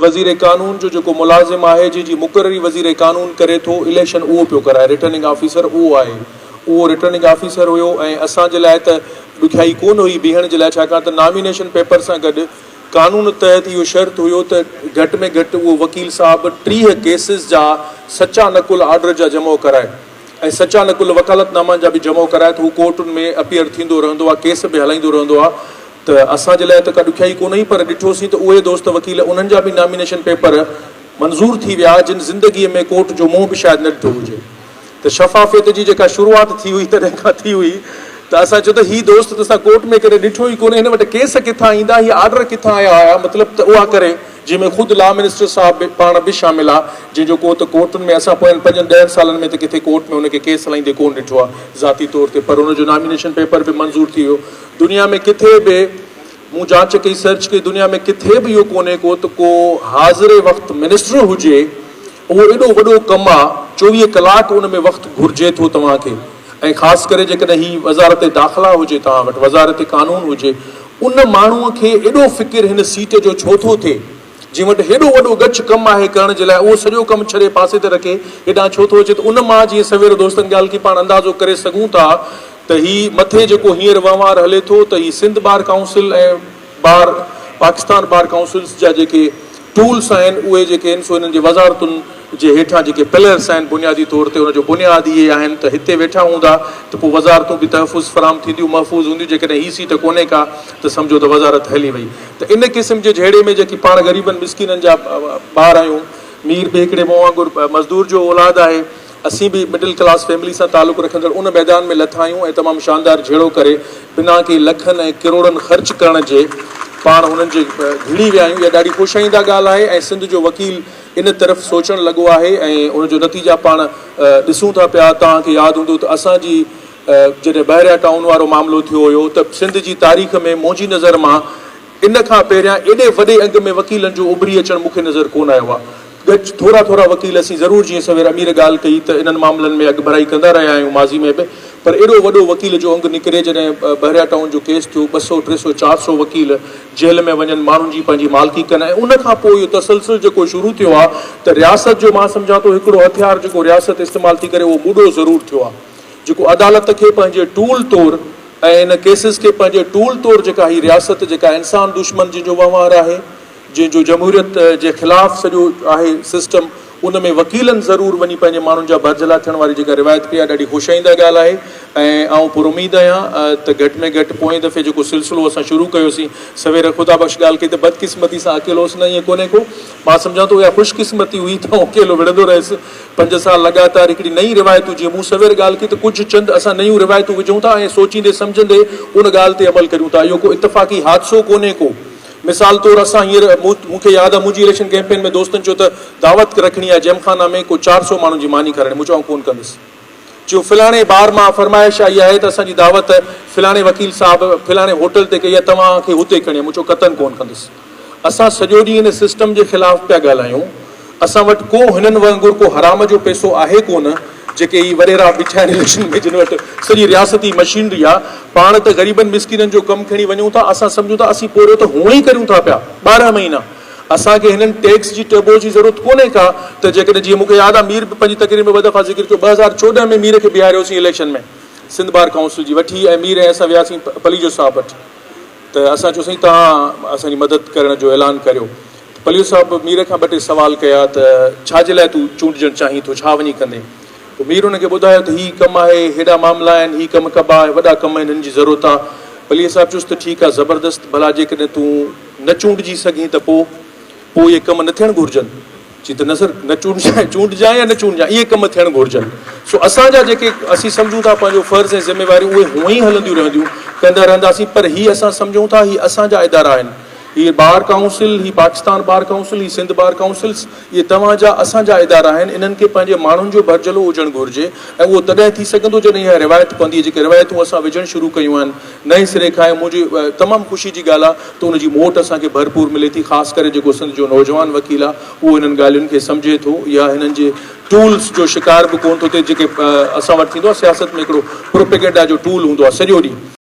وزير قانون جو جيڪو ملازم آهي جنهن جي مقرري وزير قانون ڪري ٿو اليڪشن اهو پيو ڪرائي رٽرننگ آفيسر اهو آهي اهو رٽرننگ آفيسر هيو ۽ اسان جي لاء ته ڏکيائي ڪونه هئي بيهڻ جي لاء ڇاڪاڻ ته نامينيشن پيپر سان گڏ قانون تحت اهو شرط هيو ته گهٽ ۾ گهٽ اهو وڪيل صاحب 30 ڪيسز جا سچا نقل آرڊر جا جمع ڪرائي ۽ سچا نقل وڪالت نامان جا به جمع ڪرائي ته هو ڪورٽن ۾ اپيئر ٿيندو رهندو آهي ڪيس به هلائيندو رهندو آهي ته اسان جي لاء ته ڪا ڏکيائي ڪونه هئي پر ڏٺوسين ته اهي دوست وڪيل انهن جا به نامينيشن پيپر منظور ٿي ويا جن زندگيء ۾ ڪورٽ جو منهن به شايد نه ڏٺو هجي ته شفافيت جي جيڪا شروعات ٿي هئي تڏهن کان ٿي هئي ته اسان چيو ته هي دوست ته اسان ڪورٽ ۾ ڪڏهن ڏٺو ئي ڪونه هن وٽ ڪيس ڪٿان ايندا هي آرڊر ڪٿان آيا هيا مطلب ته اها ڪري جنهن ۾ خود لا منسٽر صاحب به پاڻ به شامل آ جنهن جو ڪو ته ڪورٽن ۾ اسان پوين پنجن ڏهن سالن ۾ ته ڪٿي ڪورٽ ۾ ان کي ڪيس هلائيندي ڪونه ڏٺو آ ذاتي طور تي پر ان جو نامينيشن پيپر به منظور ٿي ويو دنيا ۾ ڪٿي به مون جاچ ڪئي سرچ ڪئي دنيا ۾ ڪٿي به اهو ڪونهي ڪو ته ڪو حاضر وقت منسٽر هجي اهو ايڏو وڏو ڪم آ 24 ڪلاڪ ان ۾ وقت گهرجي ٿو توهان کي ۽ خاص ڪري جيڪڏهن هي وزارت داخلا هجي توهان وٽ وزارت قانون هجي ان ماڻهو کي ايڏو فڪر هن سيٽ جو ڇو ٿو ٿئي جنهن وٽ هيڏو وڏو ڳچ ڪم آهي ڪرڻ جي لاء اهو سڄو ڪم ڇڏي پاسي تي رکي هيڏانهن ڇو ٿو اچي ته ان مان جيئن سوير دوستن ڳالهه ڪئي پاڻ اندازو ڪري سگهون ٿا ته هي مٿي جيڪو هينئر وهنوار هلي ٿو ته هي Sindh bar council ۽ bar Pakistan bar councils جا جيڪي ٽولس آهن اهي جيڪي آهن سو انهن جي وزارتن جي هيٺان جيڪي پلرس آهن بنيادي طور تي ان جو بنياد اهي آهن ته هتي ويٺا هوندا ته پوء وزارتون به تحفظ فراهم ٿينديون محفوظ هونديون جيڪڏهن هي سيٽ ڪونهي ڪا ته سمجهو ته وزارت هلي وئي ته ان قسم جي جهيڙي ۾ جيڪي پاڻ غريبن مسڪينن جا ٻار آهيون مير به هڪڙي مون وانگر مزدور جو اولاد آهي اسين به مڊل ڪلاس فيملي سان تعلق رکندڙ ان ميدان ۾ لٿا آهيون ۽ تمام شاندار جهيڙو ڪري بنا ڪنهن لکن ۽ ڪروڙن خرچ ڪرڻ جي پاڻ هنن جي گهڙي ويا آهيون اها ڏاڍي خوش آئنده ڳالهه آهي ۽ سنڌ جو وڪيل ان طرف سوچڻ لڳو آهي ۽ ان جو نتيجا پاڻ ڏسون ٿا پيا توهان کي ياد هوندو ته اسان جي جڏهن بحريا ٽائون وارو معاملو ٿيو هيو ته سنڌ جي تاريخ ۾ منهنجي نظر مان ان کان پهريان ايڏي وڏي انگ ۾ وڪيلن جو اڀري اچڻ مون کي نظر ڪونه آيو آهي. ڳچ ٿورا ٿورا وڪيل اسين ضرور جيئن سوير امير ڳالهه ڪئي ته انهن معاملن ۾ اڳڀرائي ڪندا رهيا آهيون ماضي ۾ به پر ايڏو وڏو وڪيل جو انگ نڪري جڏهن بحريا ٽائون جو ڪيس ٿيو 200 300 400 وڪيل جيل ۾ وڃن ماڻهن جي پنهنجي مالڪي ڪن ۽ ان کان پوء اهو تسلسل جيڪو شروع ٿيو آهي ته رياست جو مان سمجهان ٿو هڪڙو هٿيار جيڪو رياست استعمال ٿي ڪري اهو مڏو ضرور ٿيو آهي جيڪو عدالت کي پنهنجي ٽول طور ۽ ان ڪيسز کي پنهنجي ٽول طور جيڪا هي رياست جيڪا انسان دشمن جنهن جو وهنوار آهي جنهن جو جمهوريت جي خلاف سڄو آهي سسٽم ان ۾ وڪيلن ضرور وڃي پنهنجي ماڻهن جا ڀرجهلا ٿيڻ واري جيڪا روايت ڪئي آهي ڏاڍي خوش آئنده ڳالهه آهي ۽ آئون پر اميد آهيان ته گهٽ ۾ گهٽ پوئين دفعي جيڪو سلسلو اسان شروع ڪيوسين سوير خدا بخش ڳالهه ڪئي ته بدقسمتي سان اڪيلو هوس نه ائين ڪونهي ڪو مان سمجهان ٿو اها خوش قسمتي هئي ته آئون اڪيلو وڙهندو رهيس پنج سال لڳاتار هڪڙي نئين روايتون جيئن مون سوير ڳالهه ڪئي ته ڪجهه چند اسان نيون روايتون وجهون ٿا ۽ سوچيندي سمجهندي ان ڳالهه تي عمل ڪريون ٿا اهو ڪو اتفاقي حادثو ڪونهي ڪو مثال طور اسان هينئر مون کي ياد آهي منهنجي اليڪشن ڪئمپين ۾ دوستن چيو ته دعوت رکڻي آهي جيمخانه ۾ ڪو 400 ماڻهن جي ماني کارائڻي مون چيو آئون ڪونه ڪندس چيو فلاڻي بار مان فرمائش آئي آهي ته اسان جي دعوت فلاڻي وڪيل صاحب فلاڻي هوٽل تي ڪئي آهي توهان کي هتي کڻي آهي مون چيو قطعن ڪونه ڪندس اسان سڄو ڏينهن ان سسٽم جي خلاف پيا ڳالهايون اسان وٽ ڪو هنن وانگر ڪو حرام جو پئسو آهي ڪونه جيڪي هي وڏيرا بيٺا آهن اليڪشن ۾ جن وٽ سڄي رياستي مشينري آ پاڻ ته غريبن مسڪينن جو ڪم کڻي وڃون ٿا اسان سمجهون ٿا اسين پورهيو ته هونئن ئي ڪريون ٿا پيا 12 مهينا اسان کي هنن ٽيڪس جي ٽيبو جي ضرورت ڪونهي ڪا ته جيڪڏهن جيئن مون کي ياد آ مير به پنهنجي تقرير ۾ ٻه دفعا ذڪر ڪيو 2014 ۾ مير کي بيهاريوسين اليڪشن ۾ سنڌ بار ڪائونسل جي وٺي ۽ مير ۽ اسان وياسين پليجو صاحب وٽ ته اسان چيو سائين توهان اسان جي مدد ڪرڻ جو اعلان ڪريو ته پليجو صاحب مير کان ٻه ٽي سوال ڪيا ته ڇا جي لاء تون چونڊجڻ چاهين ٿو ڇا وڃي ڪندين؟ پوء مير ان کي ٻڌايو ته هي ڪم آهي هيڏا معاملا آهن هي ڪم ڪبا ۽ وڏا ڪم آهن هن جي ضرورت آ. پليجي صاحب چيس ته ٺيڪ آ زبردست ڀلا جيڪڏهن تون نه چونڊجي سگهين ته پوء؟ پوء اهي ڪم نه ٿيڻ گهرجن؟ چي ته نه سر نه چونڊجان چونڊجان يا نه چونڊجان اهي ڪم ٿيڻ گهرجن. سو اسان جا جيڪي اسين سمجهون ٿا پنهنجو فرض ۽ ذميواريون اهي هونئن ئي هلنديون رهنديون ڪندا رهنداسين پر هي اسان سمجهون ٿا هي اسان جا ادارا آهن هي بار ڪائونسل هي پاڪستان بار ڪائونسل هي سنڌ بار ڪائونسلز اهي توهان جا اسان جا ادارا آهن انهن کي پنهنجي ماڻهن جو ڀرجهلو هجڻ گهرجي ۽ اهو تڏهن ٿي سگهندو جڏهن اها روايت پوندي جيڪي روايتون اسان وجهڻ شروع ڪيون آهن نئين سري کان ۽ منهنجي تمام خوشي جي ڳالهه آهي ته ان جي موٽ اسان کي ڀرپور ملي ٿي خاص ڪري جيڪو سنڌ جو نوجوان وڪيل آهي اهو انهن ڳالهين کي سمجهي ٿو يا هنن جي ٽولز جو شڪار به ڪونه ٿو ٿئي جيڪي اسان وٽ ٿيندو آهي سياست ۾ هڪڙو پروپيگنڊا جو ٽول هوندو آهي سڄو ڏينهن.